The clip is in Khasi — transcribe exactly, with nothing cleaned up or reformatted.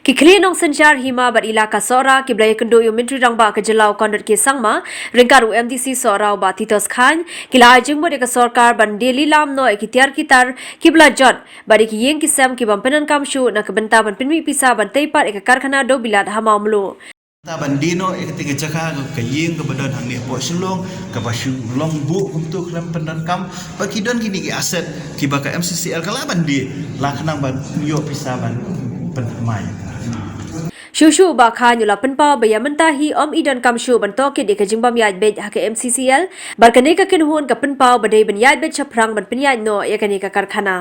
Ki khlieh nongsynshar hima bad ilaka Sohra kiba la iakynduh ia u Myntri Rangbah ka jylla u Conrad K Sangma ryngkat u MDC Sohra u Bah Titos Chyne ki la ai jingmut ia ka sorkar ban die lilam noh ia ki tiar ki tar kiba la jot bad ia ki iing ki sem ki bym pyndonkam shuh na ka bynta ban pynmih pisa ban tei pat ia ka karkhana dewbilat ha Mawmluh. Mynta ban die noh ia katei ka jaka, ka iing kaba don hangne hapoh Shillong kaba shu long buh kumto khlem pyndonkam, ba ki don kine ki asset kiba ka MCCL ka lah ban die, la khnang ban ioh pisa ban pynthymmai. Shuh shuh u Bah Chyne u la pynpaw ba ia mynta hi ym i donkam shuh ban tohkit ia ka jingbym iaid beit ha ka MCCL bad kane ka kynhun ka pynpaw ba dei ban iaid beit shaphrang ban pyniaid noh ia kane ka karkhana.